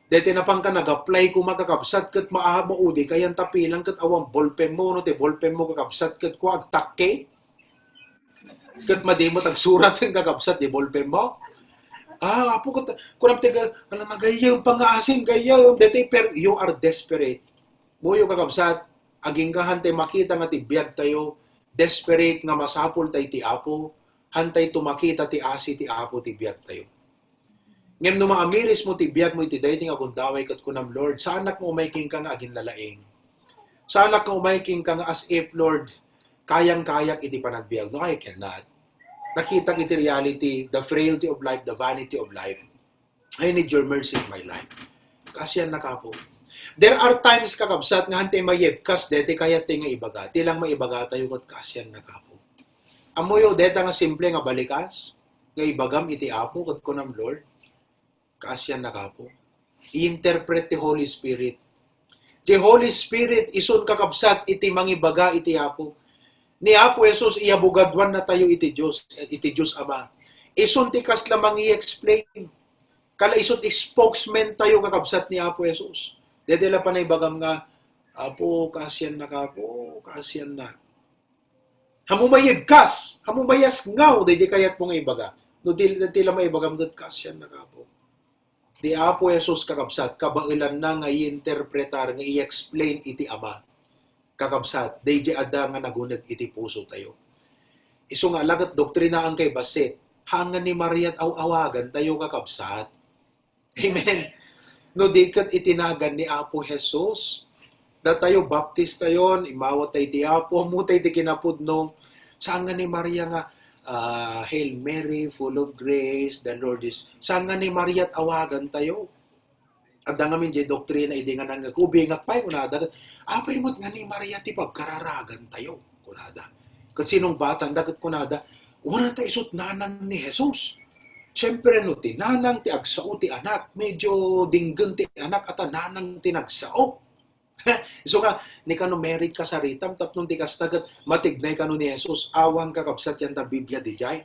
Deti napanka nag-apply ko, kakabsat, ket maa-, maudi kayan tapilan ket awan ballpen mo, no, ti ballpen mo, kakabsat, ket kua agtakki. Ket madi mo tagsurat, kakabsat, ti ballpen mo. Ah, apo, ket, kunam ti ga-, ala, nagayyem pa nga asin, gayyem. Deti per-, you are desperate. Muyo, kakabsat, agingga han tay makita nga ti biag tayo, desperate nga masapul tay ti Apo, han tay to makita ti asi ti Apo ti biag tayo. Ngem no maamiris mo ti biag mo iti daytoy nga gundaway ket kunam, "Lord, saanak nga umay kenka nga aginlalaing. Saanak nga umay kenka nga as if, Lord, kayang-kayak iti panagbiag." No, I cannot. Nakitak iti reality, the frailty of life, the vanity of life. I need your mercy in my life. Kaasiannaka, Apo. There are times, kakabsat, nga han tay mayebkas, deti kayat tay nga ibaga. Ti lang maibaga tayo, ket kaasiannaka, Apo. Ammoyo, deta nga simple nga balikas, nga ibagam iti Apo, ket kunam, "Lord, kaasiannaka, Apo." I-interpret ti Holy Spirit. Ti Holy Spirit, isun, kakabsat, iti mangibaga iti Apo. Ni Apo Jesus, iyabugaduan na tayo iti Dios, iti Dios Ama. Isun ti kasla mangi-explain. Kala isut spokesman tayo, kakabsat, ni Apo Jesus. Dede la panay bagam nga, "Apo, kaasiannaka, Apo, kaasiannak." Hamu mayebkas, hamu mayasngaw, daydi kayat mo nga ibaga. No di, di la maibagam ket kaasiannaka, Apo. Ni Apo Jesus, kakabsat, kabaelanna nga i-interpretar, nga i-explain iti Ama. Kakabsat, daydi adda nga naguneg iti puso tayo. Isu nga, ala ket doktrinaen kay bassit, haangan ni Maria aw-awagan tayo, kakabsat. Amen. No di ket iti nagan ni Apo Jesus, datayo, Baptistayon, immawat tay ti Apo, ammo tay ti kinapudno. Saan nga ni Maria nga, ah, "Hail Mary, full of grace, the Lord is," saan nga ni Maria awagan tayo? Adda ngamin jay doktrina idi nga nangngeg, "Ubingak pay," kunada. "Apay met nga ni Maria ti pagkararagan tayo," kunada. Ket sinungbatanda ket kunada, "Wen ta isut nanang ni Jesus." Siyempre, no ti nanang ti agsao ti anak, medyo dinggen ti anak a ta nanang ti nagsao. Isu nga, ni kano merit kasaritam, tapno ti kasta ket matignay kano ni Jesus. Awan, kakabsat, yan ta Biblia dijay.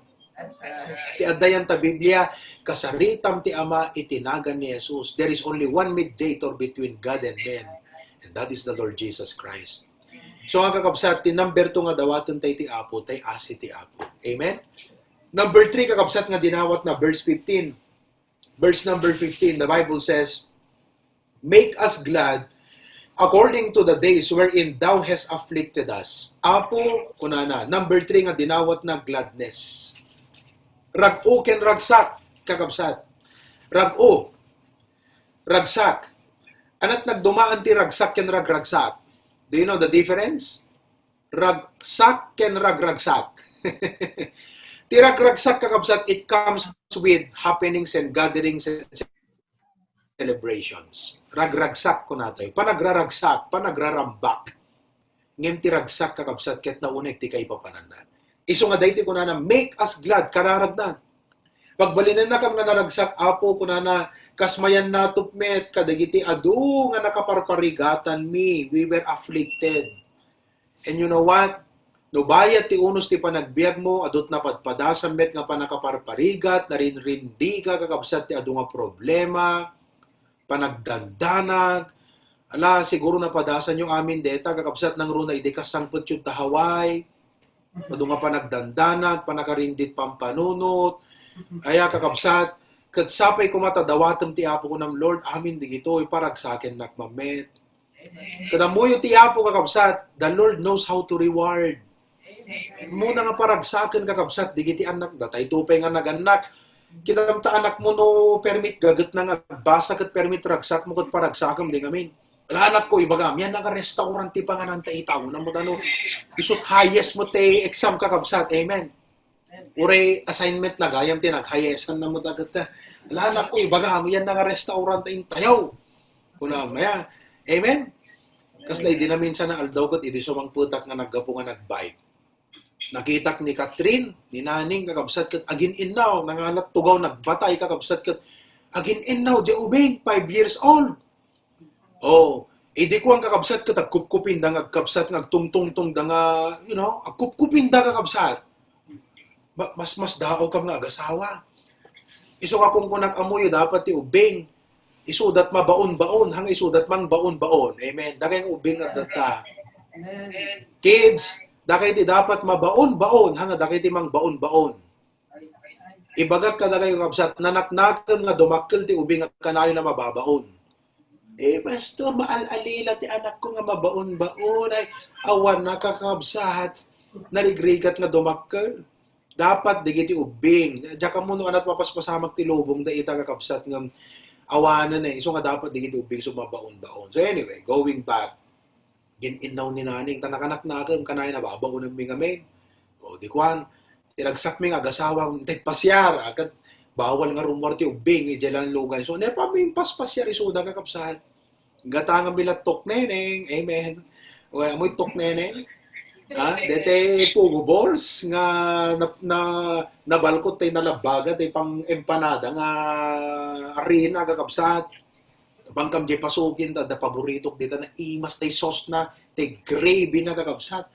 Ti adda yan ta Biblia, kasaritam ti Ama iti nagan ni Jesus. There is only one mediator between God and men, and that is the Lord Jesus Christ. So, nga kakabsat, ti number two nga dawaten tay ti Apo, tay asi ti Apo. Amen? Number three, kakabsat, nga dinawat na, verse fifteen. Verse number fifteen, the Bible says, "Make us glad according to the days wherein thou hast afflicted us." Apo, kunana, number three nga dinawat na, gladness. Rag-o ken ragsak, kakabsat. Rag-o, ragsak. Ania't nagdumaan ti ragsak ken ragragsak? Do you know the difference? Ragsak ken ragragsak. Ti ragragsak, kakabsat, it comes with happenings and gatherings and celebrations. Ragragsak, kunatayo. Panagraragsak, panagrarambak. Ngem ti ragsak, kakabsat, ket nauneg ti kaipapananna. Isu nga daytoy kunana, "Make us glad," kararagna. Pagbalinennakam nga naragsak, Apo, kunana, kas mayan natupmet kadagiti adu nga nakaparparigatanmi, we were afflicted. And you know what? No bayat ti unos ti panagbiag mo, adut napadpadasan met nga pannakaparparigat, narinrindi ka, kakabsat, ti adu nga problema, panagdandanag. Ala, siguro napadasan yo amin deta, kakabsat, nangruna idi kasangpet yo ta Hawaii. Adu nga panagdandanag, panakarindit pampanunot. Aya, kakabsat, ket sapay koma ta dawatem ti Apo, kunam, "Lord, amin digitoy, paragsakennak met." Ket ammoyo ti Apo, kakabsat, the Lord knows how to reward. Muna nga paragsaken, kakabsat, digiti annak, datay to pay nga nagannak. Kitam ta anakmo no permit gagetna nga agbasa ket permit ragsakmo ket paragsakem di ngamin. Ala, anakko, ibagam, yan nga restaurant ti panganan ta itaw. Namutano, isut highest mo ti exam, kakabsat. Amen. Uray assignment na gayam ti naghayesan na mo dagita. Ala, anakko, ibagam, yan nga restaurant intayaw. Kunam, ya. Amen? Kasla idi naminsan nga aldaw ket idi sumangpetak nga naggapu nga nagbike. Nakitak ni Catherine, ni Naning, kakabsat, ket agin-innaw, nangalat tugaw, nagbatay, kakabsat, ket agin-innaw, di ubing, five years old. Oh, idi kuan, kakabsat, ket agkupkupinda nga agkabsat nga agtungtungtongda nga, you know, agkupkupinda, kakabsat. Ma-, mas, mas daaw kam nga agasawa. Isu nga kunkunak, ammoyo, dapat ti ubbing isudat mabaon-baon, haan nga isudat mangbaon-baon. Amen. Dakay nga ubbing nga adda ta. Kids, dakay ti dapat mabaon-baon, haan nga dakay ti mangbaon-baon. Ibagak kadakayo, kakabsat, nanaknakem nga dumakkel ti ubbing a kanayon a mababaon. Eh, pastor, maal-alila ti anakko nga mabaon-baon. Ay, awan na, kakabsat. Narigrigat nga dumakkel. Dapat dagiti ubbing. Diak ammo no ania ti mapaspasamak ti lubong dayta, kakabsat, ngem awanen, eh. Isu nga dapat dagiti ubbing isu mabaon-baon. So anyway, going back. Gin-innaw ni Naneng, ta nakanaknakem, kanayon a babaonenmi ngamin. O, di kuan, ti ragsakmi nga agasawam, intay pasiar, a, ket bawal nga rummuar ti ubbing idiay lanlugan. So, naipamin paspasiar isuda, kakabsat. Gatangan bilat Tok Neneng. Amen. O, ammoy Tok Neneng? Ha? Dete pugo balls nga na, na, nabalkot tay nalabbaga tay pang-empanada nga arina, kakabsat. Bangkam diay pasukin, ta adda paboritok dita, naimas tay sauce na, tay gravy na, kakabsat.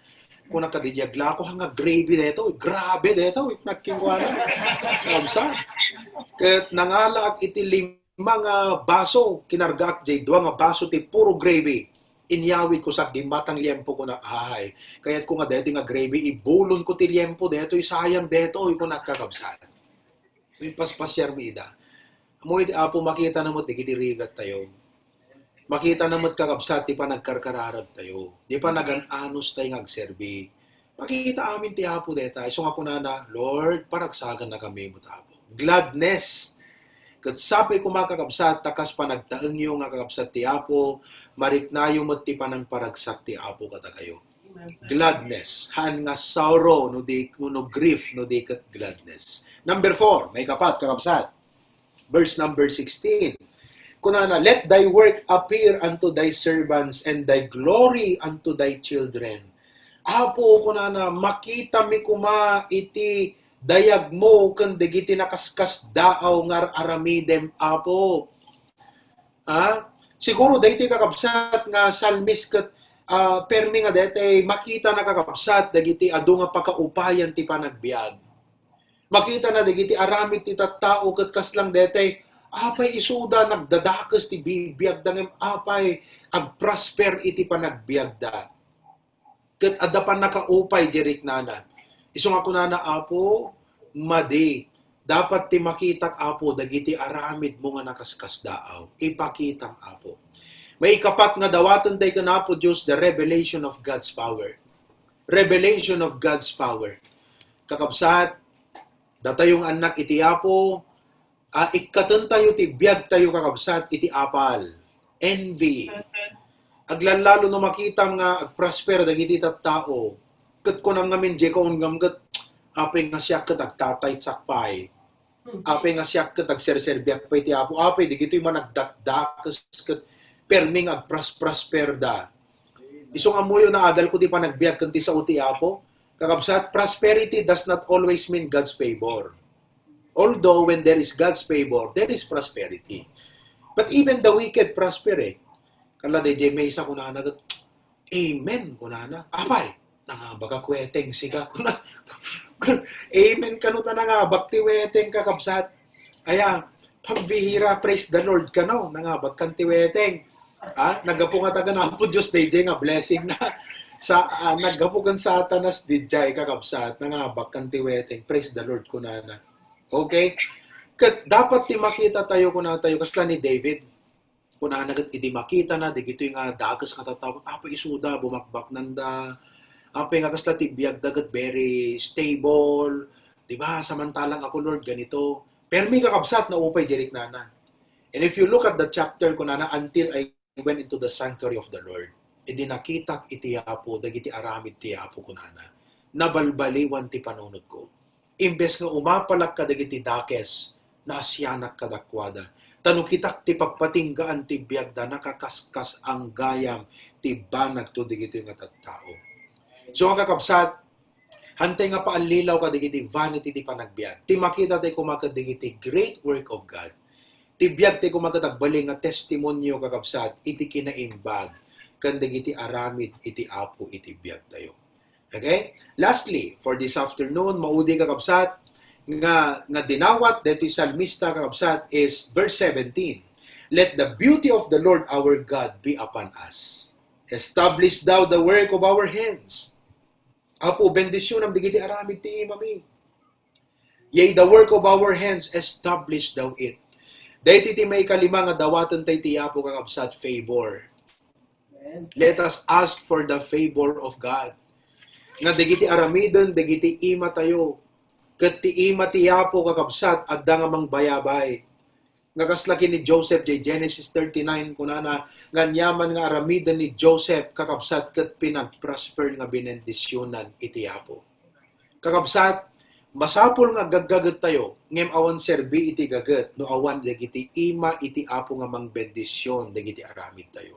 Kunak kadi diay aglako, haan nga gravy daytoy, grabe daytoy, kunak kenkuana. Kakabsat. Ket nangalaak iti lima nga baso, kinargaak diay dua nga baso ti puro gravy. Inyawidko sa agimmatang liempo, kunak, "Ay, kayatko nga daytoy nga gravy, ibulonko ti liempo daytoy, sayang daytoy," kunak, kakabsat. Ipaspasiarmi ida. Ammoy, Apo, makitana met dagiti rigattayo. Makitana met, kakabsat, ti panagkarkararagtayo. Ti panagan-anustay nga agserbi. Makita amin ti Apo dayta. Isu nga kunana, "Lord, paragsakennakami met, Apo." Gladness. Ket sapay koma, kakabsat, ta kas panagtaengyo nga kakabsat ti Apo, mariknayo met ti panangparagsak ti Apo kadakayo. Gladness. Haan nga sorrow no di, no grief, no di ket gladness. Number four, maikapat, kakabsat. Verse number sixteen. Kunana, "Let thy work appear unto thy servants and thy glory unto thy children." Apo, kunana, makitami koma iti dayagmo ken dagiti nakaskasdaaw nga ar-aramidem, Apo. Ha? Siguro daytoy, kakabsat, nga salmis ket, ah, permi nga daytoy makitana, kakabsat, dagiti adu nga pakaupayan ti panagbiag. Makitana dagiti aramid ti tattao ket kasla daytoy, apay, isuda nagdadakes ti bibiagda ngem apay, agprosper iti panagbiagda. Ket adda pannakaupay diay riknana. Isu nga kunana, "Apo, madi, dapat ti makitak, Apo, dagiti aramidmo nga nakaskasdaaw. Ipakitam, Apo." Maikapat nga dawaten tayo ken Apo Dios, the revelation of God's power. Revelation of God's power. Kakabsat, datayo nga annak iti Apo, ah, ikkatentayo ti biagtayo, kakabsat, iti apal. Envy. Aglallalo no makitam nga agprosper dagiti tattao. Ket kunam ngamin diay kaungam ket, "Apay nga siak ket agtataytsak pay. Apay nga siak ket agserserbiak pay ti Apo. Apay, dagitoy man agdakdakes ket permi nga agprosprosperda." Isu nga ammoyo, naagalko ti panagbiag ken ti sao ti Apo. Kakabsat, prosperity does not always mean God's favor. Although when there is God's favor, there is prosperity. But even the wicked prosper, eh. Kasla daydiay maysa kunana ket, "Amen," kunana. "Apay, nangabakak weteng sika." "Amen kano ta nangabak ti weteng, kakabsat." Aya, pambihira, praise the Lord kano, nangabak kan ti weteng. Ha? Naggapu nga tagan Apo Dios daydiay nga blessing na. Sa, ah, naggapu kan Satanas daydiay, kakabsat, nangabak kan ti weteng. Praise the Lord, kunana. Okay? Ket dapat ti makitatayo, kunatayo, kasla ni David. Kunana ket idi makitana dagitoy nga dakes nga tattao, apay isuda, bumakbaknanda. Apay nga kasla ti biagda ket very stable. Di ba? Samantalang ako, Lord, ganito. Permi, kakabsat, naupay diay riknana. And if you look at the chapter, kunana, "Until I went into the sanctuary of the Lord." Idi nakitak iti Apo, dagiti aramid ti Apo, kunana, nabalbaliwan ti panunotko. Imbes nga umapalak kadagiti dakes, naasianak kadakuada. Ta no kitak ti pagpatinggaan ti biagda, nakakaskas-anggayam ti banagto dagitoy nga tattao. So, nga kakabsat, hantay nga paallilaw kadagiti vanity ti panagbiag. Ti makita tayo koma kadagiti great work of God. Ti biag tayo koma ket agbalin nga testimonio, kakabsat, iti kinaimbag ken dagiti aramid iti Apo iti biag tayo. Okay? Lastly, for this afternoon, maudi, kakabsat, nga, nga dinawat daytoy salmista, kakabsat, is verse seventeen, "Let the beauty of the Lord our God be upon us. Establish thou the work of our hands." Apo, bendisyonam dagiti aramid ti imami. "Yea, the work of our hands, establish thou it." Daytoy ti maikalima nga dawaten tay ti Apo, kakabsat, favor. Let us ask for the favor of God. Nga dagiti aramiden, dagiti imatayo, ket ti ima ti Apo, kakabsat, adda nga mangbayabay. Nga kasla ken ni Joseph, jay Genesis thirty-nine, kunana, nga aniaman nga aramiden ni Joseph, kakabsat, ket pinagprosper nga binendisionan iti Apo. Kakabsat, masapul nga gaggagetayo, ngem awan serbi iti gaget no awan dagiti ima iti Apo nga mangbendision dagiti aramidtayo.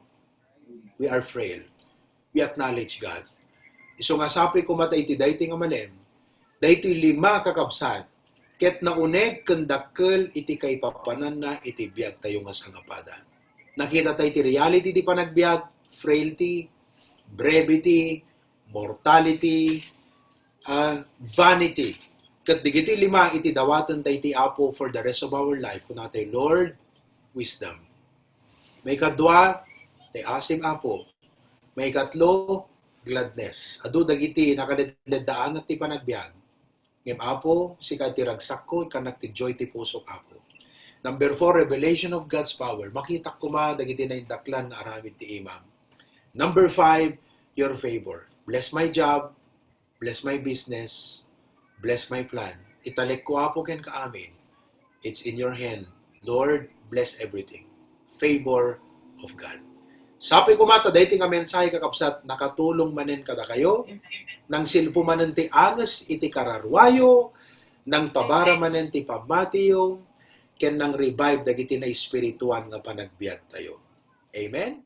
We are frail. We acknowledge God. Isu nga sapay koma ta iti daytoy nga malem, daytoy lima, kakabsat, ket nauneg ken dakkel iti kaipapananna iti biagtayo nga sangapada. Nakita tayo ti reality ti panagbiag, frailty, brevity, mortality, ah, vanity. Ket dagiti lima iti dawaten tay ti Apo for the rest of our life. Kuna tayo, "Lord, wisdom." Maikadua, tay asim, Apo. Maikatlo, gladness. Adu dagiti nakaledledda anget ti panagbiag. Ngem, Apo, sika ti ragsakko, ikkannak ti joy ti pusok, Apo. Number four, revelation of God's power. Makitak koma dagiti naindaklan nga aramid ti imam. Number five, your favor. Bless my job, bless my business, bless my plan. Italekko, Apo, kenka amin. It's in your hand. Lord, bless everything. Favor of God. Sapay koma ta daytoy nga mensahe, kakabsat, nakatulong manen kadakayo, nangsilpo manen ti anges iti kararuayo, nangpabara manen ti pammatiyo, ken nang-revive dagiti naespirituan nga panagbiagtayo. Amen?